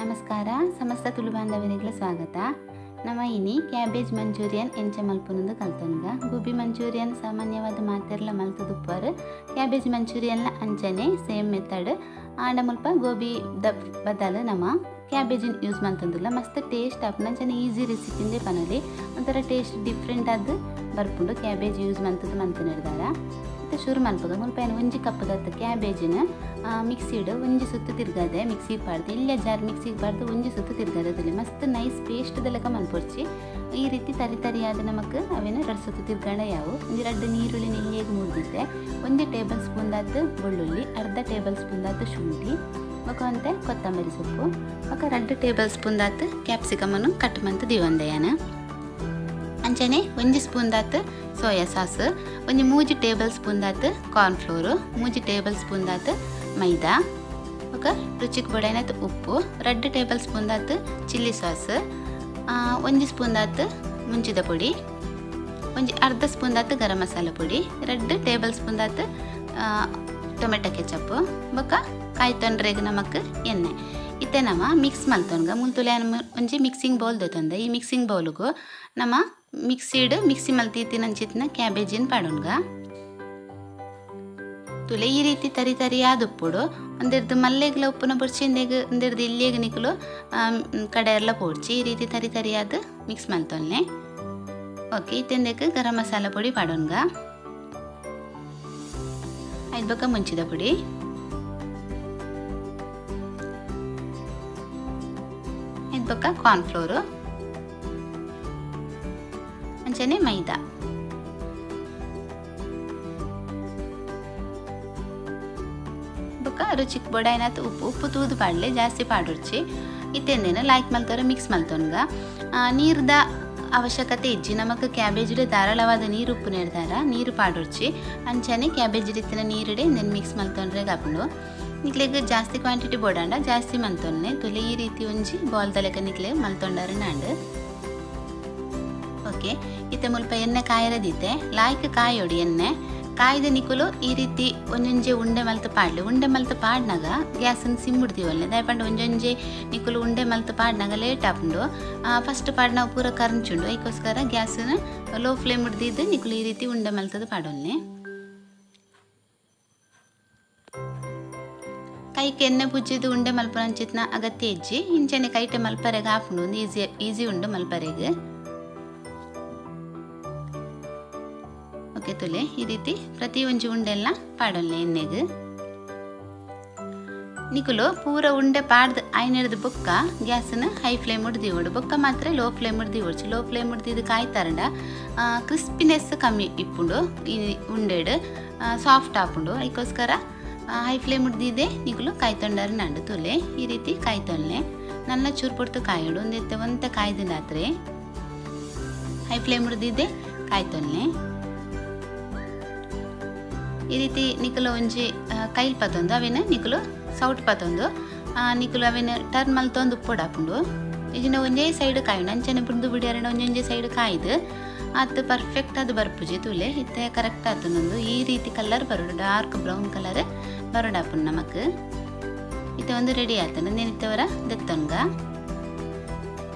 ನಮಸ್ಕಾರ ಸಮಸ್ತ ತುಳು ಬಾಂಧವರಿಗೆ ಸ್ವಾಗತ. ನಮ್ಮ ಇನಿ ಕ್ಯಾಬೇಜ್ ಮಂಚೂರಿಯನ್ ಎಂಚ ಮಲ್ಪುನಂದು ಕಲ್ತೊನ್ಗ. ಗೋಬಿ ಮಂಚೂರಿಯನ್ ಸಾಮಾನ್ಯವಾದ ಮಾತೆರ್ಲ ಮಲ್ತುದುಪ್ಪರು. ಕ್ಯಾಬೇಜ್ ಮಂಚೂರಿಯನ್ಲ ಅಂಚನೆ ಸೇಮ್ ಮೆಥಡ್. ಆಂಡ ಮುಲ್ಪ ಗೋಬಿ the ಬದಲು ನಮ್ಮ ಕ್ಯಾಬೇಜಿನ ಯೂಸ್ ಮಂತೊಂದುಲ್ಲ. ಮಸ್ತ್ ಟೇಸ್ಟ್ ಆಪುಂಡು. ಅಂಚನೆ ಈಸಿ ರೆಸಿಪಿಂದೇ ಪನೊಲಿ. ಒಂಥರ ಟೇಸ್ಟ್ ಡಿಫ್ರೆಂಟ್ ಆದ್ ಬರ್ಪುಂಡು ಕ್ಯಾಬೇಜ್ ಯೂಸ್ ಮಂತುದು ಮಂತುನೆರ್ದಾರ. ಇತ್ತೆ ಶುರು ಮನ್ಪುಗ. ಮುಲ್ಪ ಏನು ಒಂಜಿ ಕಪ್ಪುದತ್ತು ಕ್ಯಾಬೇಜಿನ ಮಿಕ್ಸಿಡ್ ಒಂಜಿ ಸುತ್ತು ತಿರ್ಗದೆ ಮಿಕ್ಸಿಗೆ ಪಾಡ್ದು ಇಲ್ಲ ಜಾರ್ ಮಿಕ್ಸಿಗೆ ಪಾಡ್ದು ಒಂಜಿ ಸುತ್ತು ತಿರ್ಗದೆ ಅದಲ್ಲಿ ಮಸ್ತ್ ನೈಸ್ ಪೇಸ್ಟ್ ದಲೆಕ ಮನ್ಪೊರ್ಚಿ. ಈ ರೀತಿ ತರಿ ತರಿಯಾದ ನಮಕ್ ಅವೇನು ರಡ್ಡು ಸುತ್ತು ತಿರ್ಗಂಡ ಯಾವು. ಒಂಜಿ ರಡ್ಡು ನೀರುಳ್ಳಿ ನೆಯ್ಯಿಗೆ ಮುರ್ದಿತ್ತೆ, ಒಂದು ಟೇಬಲ್ ಸ್ಪೂನ್ ದಾತು ಬೆಳ್ಳುಳ್ಳಿ, ಅರ್ಧ ಟೇಬಲ್ ಸ್ಪೂನ್ ದಾತು ಶುಂಠಿ, ಬೊಕ ಒಂತೆ ಕೊತ್ತಂಬರಿ ಸೊಪ್ಪು, ಬೊಕ 2 ಟೇಬಲ್ ಸ್ಪೂನ್ ದಾತು ಕ್ಯಾಪ್ಸಿಕಮನ್ನು ಕಟ್ ಮಂತು ದಿವಂದೆಯಾನ. ಅಂಚನೆ ಒಂಜಿ ಸ್ಪೂನ್ ದಾತು ಸೋಯಾ ಸಾಸ್, ಒಂಜಿ 3 ಟೇಬಲ್ ಸ್ಪೂನ್ ದಾತು ಕಾರ್ನ್ ಫ್ಲೋರು, 3 ಟೇಬಲ್ ಸ್ಪೂನ್ ದಾತು ಮೈದಾ, ಬೊಕ ರುಚಿಗೆ ಬೊಡೈನತ್ ಉಪ್ಪು, 2 ಟೇಬಲ್ ಸ್ಪೂನ್ ದಾತು ಚಿಲ್ಲಿ ಸಾಸ್, ಒಂಜಿ ಸ್ಪೂನ್ ದಾತು ಮುಂಚಿದ ಪೊಡಿ, ಒಂಜಿ ಅರ್ಧ ಸ್ಪೂನ್ ದಾತು ಗರಂ ಮಸಾಲ ಪೊಡಿ, 2 ಟೇಬಲ್ ಸ್ಪೂನ್ ದಾತು ಟೊಮೆಟೊ ಕೆಚಪ್, ಬೊಕ ಕಾಯ್ತೊಂಡ್ರೆಗ್ ನಮಕ್ ಎಣ್ಣೆ. ಇತ್ತೆ ನಮ್ಮ ಮಿಕ್ಸ್ ಮಲ್ತೊನ್ಗ. ಮುಲ್ತುಲೆ ಒಂಜಿ ಮಿಕ್ಸಿಂಗ್ ಬೌಲ್ ದೆತೊಂದೆ. ಈ ಮಿಕ್ಸಿಂಗ್ ಬೌಲ್ಗು ನಮ್ಮ ಮಿಕ್ಸಿಡ್ ಮಿಕ್ಸಿ ಮಲ್ತಿತ್ತಿನಂಚಿತ್ತಿನ ಕ್ಯಾಬೇಜಿನ ಪಾಡೊನ್ಗ. ತುಲೆ ಈ ರೀತಿ ತರಿ ತರಿಯಾದ ಉಪ್ಪುಡು ಒಂದೆರ್ದು ಮಲ್ಲೆಗ್ಲ ಉಪ್ಪುನ ಬೊಡ್ಚಿ, ಇಂದೆಗ್ ಒಂದೆರ್ದು ಇಲ್ಲಿಗೆ ನಿಕುಲು ಕಡೆಯೆಲ್ಲ ಪೋಡ್ಚಿ. ಈ ರೀತಿ ತರಿ ತರಿಯಾದ ಮಿಕ್ಸ್ ಮಲ್ತೊನ್ನೆ. ಓಕೆ, ಇತ್ತೆಂದೆಕ್ ಗರಂ ಮಸಾಲ ಪೊಡಿ ಪಾಡೊನ್ಗ, ಐದು ಬೊಕ ಮುಂಚಿದ ಪೊಡಿ, ಐದು ಬೊಕ ಕಾರ್ನ್ ಫ್ಲೋರು, ಅಂಚನೆ ಮೈದಾ, ಬೊಕ ರುಚಿಕ್ ಬೊಡೈನಾತ್ ಉಪ್ಪು. ಉಪ್ಪು ತೂದು ಪಾಡ್ಲೆ, ಜಾಸ್ತಿ ಪಾಡೊರ್ಚಿ. ಇತ್ತೆಂದೇನು ಲೈಕ್ ಮಲ್ತೊರ ಮಿಕ್ಸ್ ಮಲ್ತೊನ್ಗ. ನೀರ್ದ ಅವಶ್ಯಕತೆ ಇಜ್ಜಿ. ನಮಕ್ ಕ್ಯಾಬೇಜಿಡ್ ಧಾರಾಳವಾದ ನೀರು ಉಪ್ಪು ನೆಡ್ದಾರ ನೀರು ಪಾಡೊರ್ಚಿ. ಅಂಚನೆ ಕ್ಯಾಬೇಜ್ ಇತ್ತಿನ ನೀರುಡೆ ಇಂದೆನ್ ಮಿಕ್ಸ್ ಮಲ್ತೊನ್ರೆ ಆಪುಂಡು. ನಿಕ್ಲೆಗ್ ಜಾಸ್ತಿ ಕ್ವಾಂಟಿಟಿ ಬೋಡಾಂಡ ಜಾಸ್ತಿ ಮಲ್ತೊನ್ನೆ. ತುಲೆ ಈ ರೀತಿ ಒಂಜಿ ಬಾಲ್ ದಲೆಕ ನಿಕ್ಲೆ ಮಲ್ತೊಂಡಾರ ನಾಂಡ್. ಓಕೆ, ಇತ್ತೆ ಮುಲ್ಪ ಎಣ್ಣೆ ಕಾಯರದಿತ್ತೆ. ಲಾಯ್ಕ್ ಕಾಯೋಡಿ ಎಣ್ಣೆ ಕಾಯ್ದ ನಿಕುಲು ಈ ರೀತಿ ಒಂಜೊಂಜೆ ಉಂಡೆ ಮಲ್ತು ಪಾಡ್ಲಿ. ಉಂಡೆ ಮಲ್ತು ಪಾಡ್ನಾಗ ಗ್ಯಾಸನ್ನು ಸಿಮ್ ಬಿಡ್ತೀವಲ್ಲ, ದಯಪಂಡ ಒಂಜೊಂಜೆ ನಿಕುಲು ಉಂಡೆ ಮಲ್ತು ಪಾಡ್ನಾಗ ಲೇಟ್ ಆಪುಂಡು. ಫಸ್ಟ್ ಪಾಡ್ನಾಗ ಪೂರ ಕರಂಚುಂಡು. ಅದಕ್ಕೋಸ್ಕರ ಗ್ಯಾಸನ್ನು ಲೋ ಫ್ಲೇಮ್ ಹಿಡ್ದಿದ್ದು ನಿಕುಲು ಈ ರೀತಿ ಉಂಡೆ ಮಲ್ತದ ಪಾಡೊನ್ನೆ. ಕೈಗೆ ಎಣ್ಣೆ ಪುಜ್ಜಿದ್ದು ಉಂಡೆ ಮಲ್ಪುನಂಚಿತ್ನ ಅಗತ್ಯ ಇಜ್ಜಿ. ಇಂಚನೆ ಕೈಟೆ ಮಲ್ಪರೆಗೆ ಆಪುಂಡು. ಒಂದು ಈಸಿ ಈಸಿ ಉಂಡು ಮಲ್ಪರೆಗೆ. ಓಕೆ ತುಲೆ ಈ ರೀತಿ ಪ್ರತಿ ಒಂಜಿ ಉಂಡೆಲ್ಲ ಪಾಡೊನ್ನೆ ಎಣ್ಣೆಗೆ. ನಿಕುಲು ಪೂರ ಉಂಡೆ ಪಾಡ್ದು ಐನೆಡ್ದು ಬೊಕ್ಕ ಗ್ಯಾಸನ್ನು ಹೈ ಫ್ಲೇಮ್ ಹಿಡ್ದಿವೋಡು. ಬೊಕ್ಕ ಮಾತ್ರ ಲೋ ಫ್ಲೇಮ್ ಹಿಡ್ದಿವೋಡ್ಚಿ. ಲೋ ಫ್ಲೇಮ್ ಹಿಡ್ದಿದ್ದು ಕಾಯ್ತಾರಂಡ ಕ್ರಿಸ್ಪಿನೆಸ್ ಕಮ್ಮಿ ಇಪ್ಪುಂಡು, ಈ ಉಂಡೆಡು ಸಾಫ್ಟ್ ಆಪುಂಡು. ಅದಕ್ಕೋಸ್ಕರ ಹೈ ಫ್ಲೇಮ್ ಹಿಡ್ದಿದ್ದೆ ನಿಕುಲು ಕಾಯ್ತೊಂಡಾರ ನಾಂಡು. ತುಲೆ ಈ ರೀತಿ ಕಾಯ್ತೊನ್ನೆ. ನನ್ನ ಚೂರು ಪೊಡ್ತು ಕಾಯೋಡು ಒಂದೆತ್ತೆ ಒಂತೆ ಕಾಯ್ದಿಂದಾತ್ರೆ ಹೈ ಫ್ಲೇಮ್ ಹಿಡ್ದಿದ್ದೆ ಕಾಯ್ತೊನ್ನೆ. ಈ ರೀತಿ ನಿಕುಲು ಒಂಜಿ ಕೈಲ್ ಪತ್ತೊಂದು ಅವೇನು ನಿಕುಲು ಸೌಟ್ ಪತ್ತೊಂದು ನಿಕುಲು ಅವೇನು ಟರ್ನ್ ಮಲ್ತೊಂದು ಉಪ್ಪೊಡು ಆಪುಂಡು. ಇಜಿನ ಒಂಜೇ ಸೈಡ್ ಕಾಯುಂಡು. ಅಂಚನೆ ಬುಡ್ದು ಬಿಡಿಯಾರಣ ಒಂಜೊಂಜೇ ಸೈಡ್ ಕಾಯ್ದು ಅದು ಪರ್ಫೆಕ್ಟ್ ಅದು ಬರ್ಪುಜಿ. ತುಲೆ ಇತ್ತೆ ಕರೆಕ್ಟ್ ಆತನೊಂದು ಈ ರೀತಿ ಕಲರ್ ಬರೋಡು, ಡಾರ್ಕ್ ಬ್ರೌನ್ ಕಲರ್ ಬರೋಡು ಆಪುಂಡು ನಮಕ್. ಇತ್ತೆ ಒಂದು ರೆಡಿ ಆತನ ನೆನಿತ್ತವರ ದೆತ್ತೊನ್ಗ.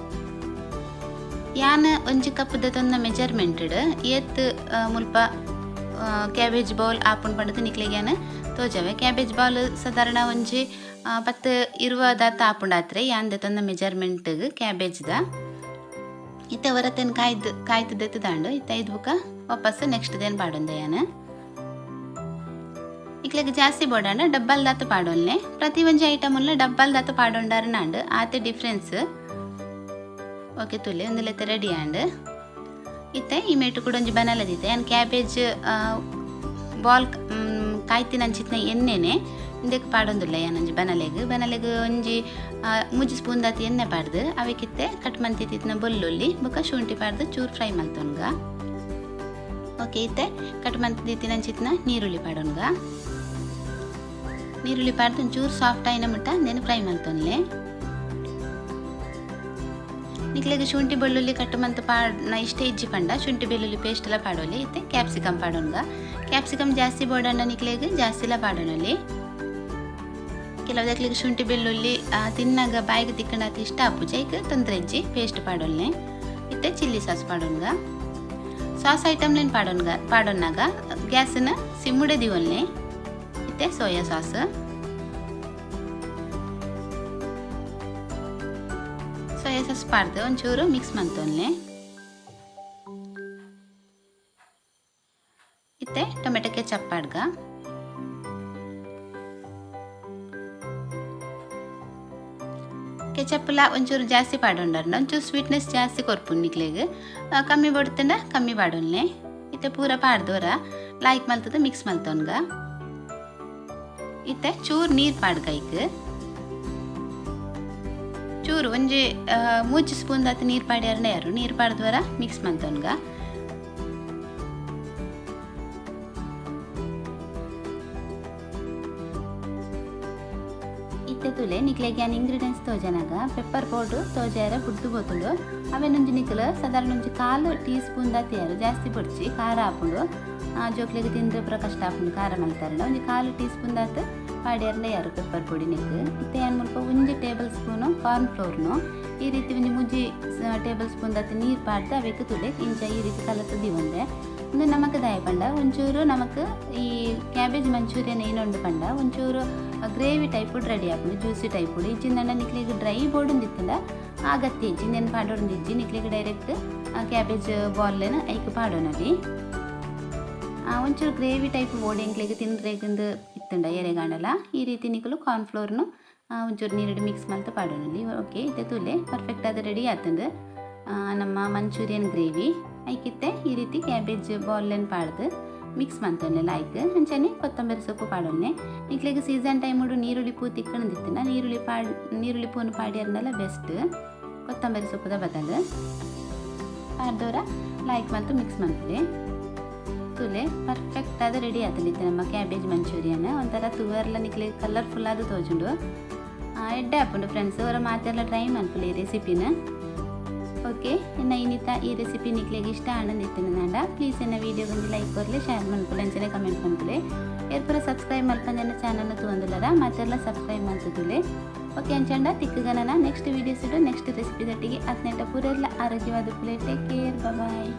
ಯಾನ್ ಒಂಜಿ ಕಪ್ ದೆತ್ತೊಂದ ಮೆಜರ್ಮೆಂಟ್ ಏತ್ ಮುಲ್ಪ ಕ್ಯಾಬೇಜ್ ಬೌಲ್ ಆಪುಂಡು ಪಂಡದು ನಿಕ್ಲೆಗ್ಯಾನ ತೋಜವೆ. ಕ್ಯಾಬೇಜ್ ಬೌಲ್ ಸಾಧಾರಣ ಒಂಜಿ 10 20 ದಾತ ಆಪುಂಡಾತ್ರೆ ಯಾನ್ ದೆತ್ತೊಂದ ಮೆಜರ್ಮೆಂಟ್ಗ್ ಕ್ಯಾಬೇಜ್ದ. ಇತ್ತೆ ಹೊರತೇನು ಕಾಯ್ದು ಕಾಯ್ತು ದೆತ್ತದಾಂಡು. ಇತ್ತೆ ಐದು ಬುಕ್ಕ ವಾಪಸ್ ನೆಕ್ಸ್ಟ್ ದೇನು ಪಾಡೊಂದೆ ಯಾನ್. ಇಕ್ಲೆಗ್ ಜಾಸ್ತಿ ಬೋಡಾಂಡ ಡಬ್ಬಲ್ ದಾತ ಪಾಡೊನ್ನೆ. ಪ್ರತಿ ಒಂಜಿ ಐಟಮ್ ಉಲ್ಲ ಡಬ್ಬಲ್ ದಾತ ಪಾಡೊಂಡಾರ ನಾಂಡು ಆತೆ ಡಿಫ್ರೆನ್ಸ್. ಓಕೆ ತುಲೆ ಒಂದು ಲೆತ್ತ ರೆಡಿ ಆಂಡ್. ಇತ್ತೆ ಈ ಮೇಟು ಕೂಡ ಒಂಜಿ ಬನಲದಿತ್ತೆ. ಯಾನ್ ಕ್ಯಾಬೇಜ್ ಬಾಲ್ ಕಾಯ್ತಿನ ಅಂಚಿತ್ನ ಎಣ್ಣೆನೆ ಇಂದಕ್ಕೆ ಪಾಡೊಂದುಲ್ಲ. ಯಾನೊಂಜಿ ಬನಲೆಗ್ ಬನಲೆಗ್ ಒಂಜಿ 3 ಸ್ಪೂನ್ ದಾತಿ ಎಣ್ಣೆ ಪಾಡ್ದು ಅವೆಕಿತ್ತೆ ಕಟ್ ಮಂತಿತ್ತಿನ ಬೆಳ್ಳುಳ್ಳಿ ಬೊಕ ಶುಂಠಿ ಪಾಡ್ದು ಚೂರು ಫ್ರೈ ಮಲ್ತೊನ್ಗ. ಓಕೆ, ಇತ್ತೆ ಕಟ್ ಮಂತಿತ್ತಿನ ಅಂಚಿತ್ನ ನೀರುಳ್ಳಿ ಪಾಡೊನ್ಗ. ನೀರುಳ್ಳಿ ಪಾಡ್ದು ಒಂಚೂರು ಸಾಫ್ಟ್ ಆಯಿನ ಮುಟ್ಟ నేను ಫ್ರೈ ಮಲ್ತೊನ್ಲೆ. ನಿಕ್ಲೆಗ್ ಶುಂಠಿ ಬೆಳ್ಳುಳ್ಳಿ ಕಟ್ಟು ಮಂತ ಪಾಡ್ನ ಇಷ್ಟ ಇಜ್ಜಿ ಪಂಡ ಶುಂಠಿ ಬೆಳ್ಳುಳ್ಳಿ ಪೇಸ್ಟ್ ಎಲ್ಲ ಪಾಡೊಲಿ. ಇತ್ತೆ ಕ್ಯಾಪ್ಸಿಕಮ್ ಪಾಡೊನ್ಗ. ಕ್ಯಾಪ್ಸಿಕಮ್ ಜಾಸ್ತಿ ಬೋಡಂಡ ನಿಕ್ಲೆಗ್ ಜಾಸ್ತಿಲ ಪಾಡೊನೊಲಿ. ಕೆಲವುದಕ್ಲಿಗೆ ಶುಂಠಿ ಬೆಳ್ಳುಳ್ಳಿ ತಿನ್ನಾಗ ಬಾಯಿಗೆ ತಿಕ್ಕಂಡಾತ ಇಷ್ಟ ಆಪುಜಿ ಐಕ್ ತೊಂದರೆ ಇಜ್ಜಿ ಪೇಸ್ಟ್ ಪಾಡೊಲ್ನೆ. ಇತ್ತೆ ಚಿಲ್ಲಿ ಸಾಸ್ ಪಾಡೊನ್ಗ. ಸಾಸ್ ಐಟಮ್ಲೇನು ಪಾಡೊನ್ನಾಗ ಗ್ಯಾಸನ್ನ ಸಿಮ್ಮುಡೆ ದಿವೊಲ್ನೆ. ಇತ್ತೆ ಸೋಯಾ ಸಾಸ್ ಸೋಯಾ ಸಾಸ್ ಪಾಡ್ದು ಒಂಚೂರು ಮಿಕ್ಸ್ ಮಂತೊಲ್ನೆ. ಇತ್ತೆ ಟೊಮೆಟೊ ಕೆಚಪ್ ಪಾಡ್ಗ. ಕೆಚಪ್ಲ ಒಂಚೂರು ಜಾಸ್ತಿ ಪಾಡೊಂಡರ್ನ ಒಂಚೂರು ಸ್ವೀಟ್ನೆಸ್ ಜಾಸ್ತಿ ಕೊರ್ಪುನ್ ನಿಕ್ಲೆಗ್ ಕಮ್ಮಿ ಬಡ್ತಂಡ ಕಮ್ಮಿ ಪಾಡೊಲ್ನೆ. ಇತ್ತೆ ಪೂರ ಪಾಡ್ದೋರ ಲೈಕ್ ಮಲ್ತದ ಮಿಕ್ಸ್ ಮಲ್ತೊನ್ಗ. ಇತ್ತೆ ಚೂರು ನೀರು ಪಾಡ್ಗ. ಐಕ್ ಚೂರು ಒಂಜಿ 3 ಸ್ಪೂನ್ ದಾತ್ ನೀರು ಪಾಡ್ಯಾರನ ಯಾರು ನೀರು ಪಾಡ್ದವರ ಮಿಕ್ಸ್ ಮಲ್ತೊನ್ಗ. ಇತ್ತೆ ತುಲೆ ನಿಕ್ಲೆಗ್ ಯಾನ್ ಇಂಗ್ರೀಡಿಯೆಂಟ್ಸ್ ತೋಜನಾಗ ಪೆಪ್ಪರ್ ಪೌಡ್ರ್ ತೋಜಾರ ಬುಡ್ದು ಬೋತುಂಡು. ಅವೇನೊಂಜಿ ನಿಕ್ಲು ಸಾಧಾರಣ ಒಂಜಿ 1/4 ಟೀ ಸ್ಪೂನ್ ದಾತ್ ಯಾರು ಜಾಸ್ತಿ ಬೊಡ್ಚಿ ಖಾರ ಆಪುಂಡು. ಜೋಕ್ಲೆಗ್ ತಿಂದ್ರೆ ಪೂರ ಕಷ್ಟ ಆಪುಂಡು ಖಾರ ಮಲ್ತಾರಣ. ಒಂಜಿ 1/4 ಟೀ ಸ್ಪೂನ್ ದಾತ್ ಪಾಡ್ಯಾರನ ಯಾರು ಪೆಪ್ಪರ್ ಪೊಡಿ ನಿಕ್. ಇತ್ತೆ ಯಾನ್ ಮುಲ್ಪ 1 ಟೇಬಲ್ ಸ್ಪೂನು ಕಾರ್ನ್ ಫ್ಲೋರ್ನು ಈ ರೀತಿ ಒಂಜಿ 3 ಟೇಬಲ್ ಸ್ಪೂನ್ ದಾತ್ ನೀರು ಪಾಡ್ದು ಅವೆಕ್ ತುಲೆ ಇಂಚ ಈ ರೀತಿ ಕಲತು ದಿವಂದೆ. ಒಂದು ನಮಕ್ ದಾಯ ಪಂಡ ಒಂಚೂರು ನಮಕ್ ಈ ಕ್ಯಾಬೇಜ್ ಮಂಚೂರಿಯನ್ ಏನೊಂಡು ಪಂಡ ಒಂಚೂರು ಗ್ರೇವಿ ಟೈಪ್ ರೆಡಿ ಆಪುಂಡು ಜ್ಯೂಸಿ ಟೈಪ್. ಇಜ್ಜಿಂದಂಡ ನಿಕ್ಲೆಗ್ ಡ್ರೈ ಬೋಡೊಂದಿತ್ತಂಡ ಅಗತ್ಯ ಇಜ್ಜಿ ಇಂದೆನ್ ಪಾಡೊಂದಿಜ್ಜಿ ನಿಕ್ಲೆಗ್ ಡೈರೆಕ್ಟ್ ಕ್ಯಾಬೇಜ್ ಬಾಲ್ಲೇನ ಐಕ್ ಪಾಡೋನಲ್ಲಿ. ಒಂಚೂರು ಗ್ರೇವಿ ಟೈಪ್ ಬೋಡಿ ಎಂಕ್ಲೆಗ್ ತಿಂದ್ರೆಗಂದು ಇತ್ತಂಡ ಎರೆಗಾಂಡಲ ಈ ರೀತಿ ನಿಕಲು ಕಾರ್ನ್ಫ್ಲೋರ್ನು ಒಂಚೂರು ನೀರು ಮಿಕ್ಸ್ ಮಲ್ತು ಪಾಡೋನಲ್ಲಿ. ಓಕೆ ಇತ್ತೆ ತುಲೆ ಪರ್ಫೆಕ್ಟ್ ಆದ ರೆಡಿ ಆತಂದು ನಮ್ಮ ಮಂಚೂರಿಯನ್ ಗ್ರೇವಿ. ಐಕಿತ್ತೆ ಈ ರೀತಿ ಕ್ಯಾಬೇಜ್ ಬಾಲ್ಲೇನು ಪಾಡ್ದು ಮಿಕ್ಸ್ ಮಂತೊನ್ನೆ ಲೈಕ್. ಅಂಚನೆ ಕೊತ್ತಂಬರಿ ಸೊಪ್ಪು ಪಾಡೊನ್ನೆ. ನಿಕ್ಲೆಗ್ ಸೀಸನ್ ಟೈಮ್ ನೀರುಳ್ಳಿ ಪೂ ತಿಕ್ಕಣದಿತ್ತನ ನೀರುಳ್ಳಿ ಪೂನು ಪಾಡ್ಯಾರನ್ನೆಲ್ಲ ಬೆಸ್ಟ್ ಕೊತ್ತಂಬರಿ ಸೊಪ್ಪುದ ಬದಲು ಪಾಡ್ದವರ ಲೈಕ್ ಮಲ್ತು ಮಿಕ್ಸ್ ಮಂತುಲೆ. ತುಲೆ ಪರ್ಫೆಕ್ಟ್ ಆದ ರೆಡಿ ಆತಲಿತ್ತೆ ನಮ್ಮ ಕ್ಯಾಬೇಜ್ ಮಂಚೂರಿಯನ್. ಒಂಥರ ತುವರ್ಲ ನಿಕ್ಲೆಗ್ ಕಲರ್ಫುಲ್ ಆದ ತೋಜುಂಡು. ಎಡ್ಡೆ ಆಪುಂಡು ಫ್ರೆಂಡ್ಸ್ ಅವರ ಮಾತೆಲ್ಲ ಟ್ರೈ ಮನ್ಪುಲೆ ಈ ರೆಸಿಪಿನ. ಓಕೆ ಎನ್ನ ಇನ್ನಿತ ಈ ರೆಸಿಪಿ ನಿಕ್ಲೆಗ್ ಇಷ್ಟ ಆನಂದಿತ್ತಿನ ಪ್ಲೀಸ್ ಎನ್ನ ವಿಡಿಯೋ ಒಂಜಿ ಲೈಕ್ ಕೊರ್ಲೆ ಶೇರ್ ಮನ್ಪುಲೆ ಅಂಚನೆ ಕಮೆಂಟ್ ಮನ್ಪುಲೆ. ಏರ್ಪುರ ಸಬ್ಸ್ಕ್ರೈಬ್ ಮಲ್ಪಂದೆನ್ನ ಚಾನಲ್ ತೂವೊಂದುಲ್ಲರ ಮಾತೆಲ್ಲ ಸಬ್ಸ್ಕ್ರೈಬ್ ಮಲ್ತುದುಲೆ. ಓಕೆ ಅಂಚಂಡ ತಿಕ್ಕುಗನ ನೆಕ್ಸ್ಟ್ ವೀಡಿಯೋಸ್ ನೆಕ್ಸ್ಟ್ ರೆಸಿಪಿ ದಟ್ಟಿಗೆ ಅತ್ನೆಟ ಪೂರೆಲ್ಲ ಆರೋಗ್ಯವಾದ ಪ್ಲೇ. Take care, bye.